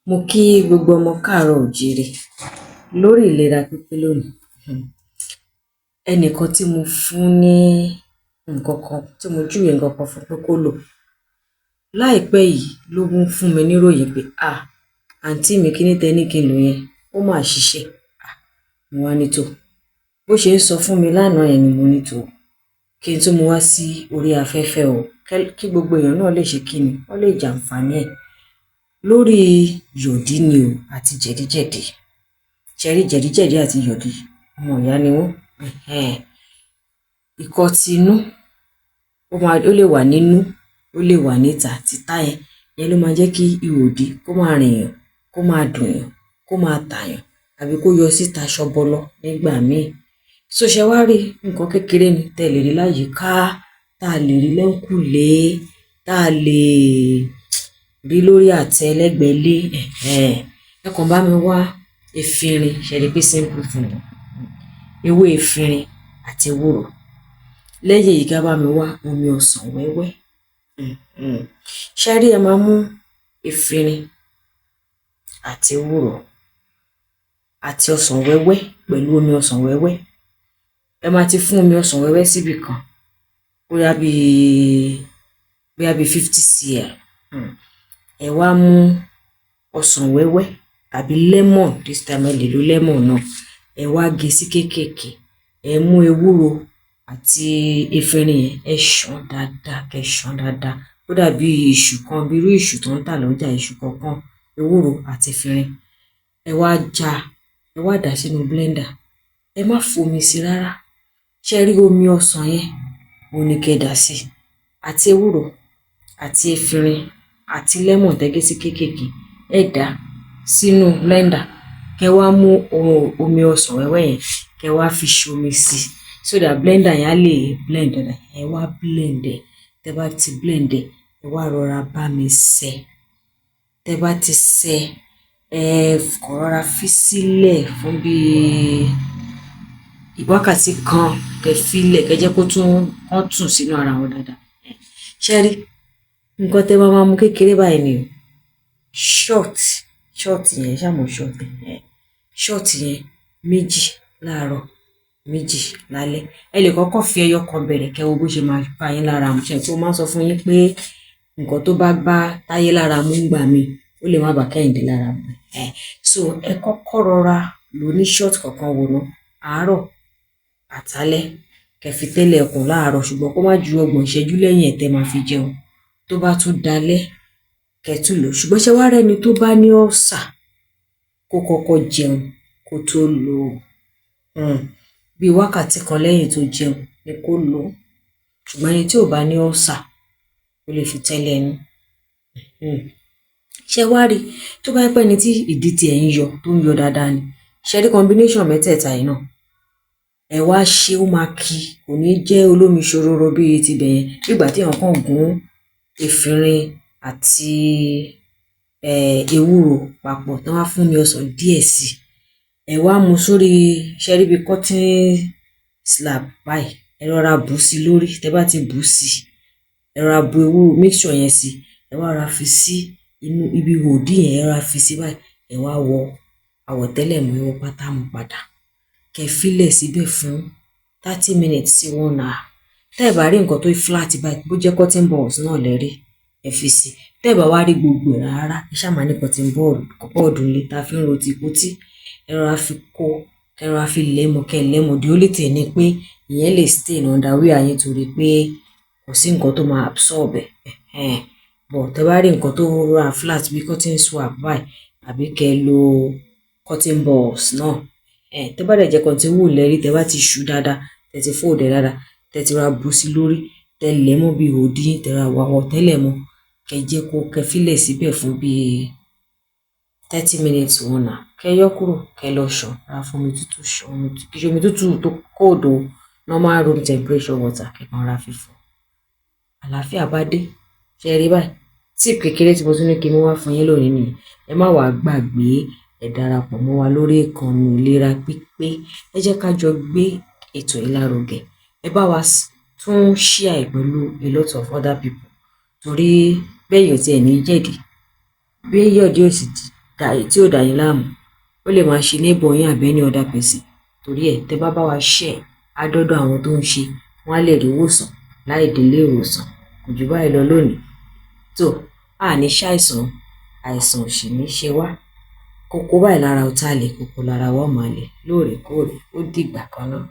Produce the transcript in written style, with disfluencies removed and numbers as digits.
Mo kí gbogbo ọmọ káàárọ̀ oòjíire lórí ìlera pípé lónìí. Ẹnìkan tí mo fún ní nǹkan kan, tí mo júwe nǹkan kan fún pé kó lò láìpẹ́ yìí, ló mú fún mi níròyìn pé, "Ah, àǹtí mi, kíní tẹ ní kí n lò yẹn, ó máa ṣiṣẹ́." Ah, mo wá ní tò. Bó ṣe ń sọ fún mi lánàá yẹn ni mo ní tò. Kí n tún mú wá sí orí afẹ́fẹ́ o, kí gbogbo èèyàn náà lè ṣe kíni, wọ́n lè jàǹfàní ẹ̀. Lórí yọ̀dí ni o àti jẹ̀díjẹ̀dí. Ṣé rí jẹ̀díjẹ̀dí àti yọ̀dí? Ọmọ ìyá ni wọ́n. Ẹ̀hẹ́n. Ìkọ́ ti inú, ó máa, ó lè wà nínú, ó lè wà níta. Títà yẹn, yẹn ló máa jẹ́ kí ihò ìdí kó máa rìn yàn, kó máa dùn yàn, kó máa tàyàn, àbí kó yọ síta ṣọbọlọ nígbà míì. So ṣé wá rí nǹkan kékeré ni tẹ́ lè rí láyìíká, tá a lè rí lẹ́ńkùlé, tá a lè rí lórí àtẹ lẹ́gbẹ̀ẹ́ ilé. Ẹ̀hẹ́n. Ẹ kàn bá mi wá efinrin, ṣé rí pé simple thing ni. Ewé efinrin àti ewúro. Lẹ́yìn èyí, ká bá mi wá omi ọsàn wẹ́wẹ́. Ṣé rí, ẹ máa mú efinrin àti ewúro àti ọsàn wẹ́wẹ́ pẹ̀lú omi ọsàn wẹ́wẹ́. Ẹ máa ti fún omi ọsàn wẹ́wẹ́ síbì kan. Bóyá bí 50 cl. Ẹ wá mú ọsàn wẹ́wẹ́ tàbí lemon, this time ẹ lè lo lemon náà. Ẹ wá gé sí kéékèèké. Ẹ mú ewúro àti efinrin yẹn, ẹ ṣàn dáadáa, kẹ ṣàn dáadáa. Ó dàbí ìṣù kan, bí irú ìṣù tó ń tà lọ́jà, ìṣù kọ̀ọ̀kan, ewúro àti efinrin. Ẹ wá já, ẹ wá dà sínú blender. Ẹ má fomi sí rárá. Ṣé rí omi ọsàn yẹn, òun ni kẹ́ dà sí. Àti ewúro àti efinrin àti lemon tẹ́ gé sí kéékèèké, ẹ dà sínú blender. Kẹ wá mú omi ọsàn wẹ́wẹ́ yẹn, kẹ wá fi ṣomi sí, so that blender yẹn á lè blend dáadáa. Ẹ wá blend ẹ̀. Tẹ́ bá ti blend ẹ̀, ẹ wá rọra bá mi ṣẹ́. Tẹ́ bá ti ṣẹ́, ẹ kàn rọra fi sílẹ̀ fún bí wákàtí kan, kẹ́ fi lẹ̀, kẹ́ jẹ́ kó tún kán tún sínú ara wọn dáadáa. Ṣé rí nǹkan tẹ́ máa máa mú kékeré báyìí ni o. Shot, shot yẹn, ṣá mọ̀ shot ẹ̀. Shot yẹn, méjì láàárọ̀, méjì lálẹ́. Ẹ lè kọ́kọ́ fi ẹyọ kan bẹ̀rẹ̀, kẹ́ wo bó ṣe máa bá yín lára mu. Ṣé pé mo máa ń sọ fún yín pé nǹkan tó bá bá Táyé lára mu ńgbà míì, ó lè má bá Kẹ́hìndé lára mu. Ẹ̀. So ẹ kọ́kọ́ rọra lò ní shot kọ̀ọ̀kan wò ná, àárọ̀ àtálẹ́. Kẹ́ fi tẹ́lẹ̀ ẹkùn láàárọ̀, ṣùgbọ́n kó má ju 30 ìṣẹ́jú lẹ́yìn ẹ̀ tẹ́ máa fi jẹun. Tó bá tún dalẹ́, kẹ́ tún lò. Ṣùgbọ́n ṣé wá rẹ́ni tó bá ní ulcer, kó kọ́kọ́ jẹun kó tó lò ó. Bí wákàtí kan lẹ́yìn tó jẹun ni kó lò ó. Ṣùgbọ́n ẹni tí ò bá ní ulcer, ó lè fi tẹ́lẹ̀ inú. Ṣé wá rí, tó bá jẹ́ pé ẹni tí ìdí tí ẹ̀ ń yọ, tó ń yọ dáadáa ni. Ṣé rí combination mẹ́tẹ̀ẹ̀ta yìí náà? Ẹ wá ṣe, ó máa ki, kò ní jẹ́ olómi ṣororo bí ti ibẹ̀ yẹn. Bí ìgbà tí èèyàn kàn gún efinrin àti ewúro papọ̀, tán wá fún omi ọsàn díẹ̀ sí. Ẹ wá mú sórí, ṣé rí bí cotton swab báyìí. Ẹ rọra bù sí lórí. Tẹ́ bá ti bù sí, ẹ rọra bu ewúro mixture yẹn sí. Ẹ wá rọra fi sí inú ibi ihò ìdí yẹn, ẹ rọra fi sí báyìí. Ẹ wá wọ àwọ̀tẹ́lẹ̀ mú, ẹ wọ pátá mú padà. Kẹ́ fi lẹ̀ síbẹ̀ fún 30 minutes sí one hour. Tẹ́ ẹ bá rí nǹkan tó flat báyìí, bó jẹ́ cotton balls náà lẹ rí, ẹ fi sí. Tẹ́ ẹ bá wá rí gbogbo ẹ̀ rárá, ẹ ṣá máa ní cotton ball, bọ́ọ̀dù nílé tá fi ń ro tìkótí. Ẹ rọra fi kó, ẹ rọra fi lẹ̀ mọ́, kẹ́ lẹ̀ mọ́. The only thing ni pé ìyẹn lè stain underwear yín torí pé kò sí nǹkan tó máa absorb ẹ̀. Ẹ̀hẹ́n. But tẹ́ bá rí nǹkan tó rọra flat bí cotton swab báyìí, àbí kẹ́ lo cotton balls náà. Ẹ̀hẹ́n. Tó bá dẹ̀ jẹ́ cotton wool lẹ rí, tẹ́ bá ti ṣú dáadáa, tẹ́ ti fold ẹ̀ dáadáa, tẹ́ ti rọra bù sí lórí, tẹ́ lẹ̀ mọ́ bí ihò ìdí yín, tẹ́ rọra wọ àwọ̀tẹ́lẹ̀ mọ́, kẹ́ jẹ́ kó, kẹ́ fi lẹ̀ síbẹ̀ fún bí 30 minutes, one hour. Kẹ́ yọ kúrò, kẹ́ lọ ṣàn, rọra fún omi tútù ṣàn, omi tútù, kì í ṣe omi tútù tó cold o, normal room temperature water, kẹ́ kàn rọra fi fọ̀. Àlàáfíà bá dé. Ṣé ẹ rí báyìí? Tip kékeré tí mo tún ní kí n mú wá fún yín lónìí nìyẹn. Ẹ má wá gbàgbé, ẹ darapọ̀ mọ́ wa lórí ìkànnì ìlera pípé. Ẹ jẹ́ ká jọ gbé ètò yìí lárugẹ. Ẹ bá wa tún share ẹ̀ pẹ̀lú a lot of other people, torí bẹ́ẹ̀ yóò tí ẹ̀ ní jẹ̀dí, bí yọ̀dí ò sì tí ò dà yín láàmú, ó lè máa ṣe neighbor yín àbí any other person. Torí ẹ̀, tẹ́ bá bá wa share, á dọ́dọ̀ àwọn tó ń ṣe, wọ́n á lè rí ìwòsàn láì délé ìwòsàn. Kò jù báyìí lọ lónìí. Tó a ní ṣàìsàn, àìsàn ò sì ní ṣe wá. Kókó báyìí lára ọ̀tá lè, kókó lára wa ó máa lè lóòrèkóòrè. Ó dìgbà kan náà.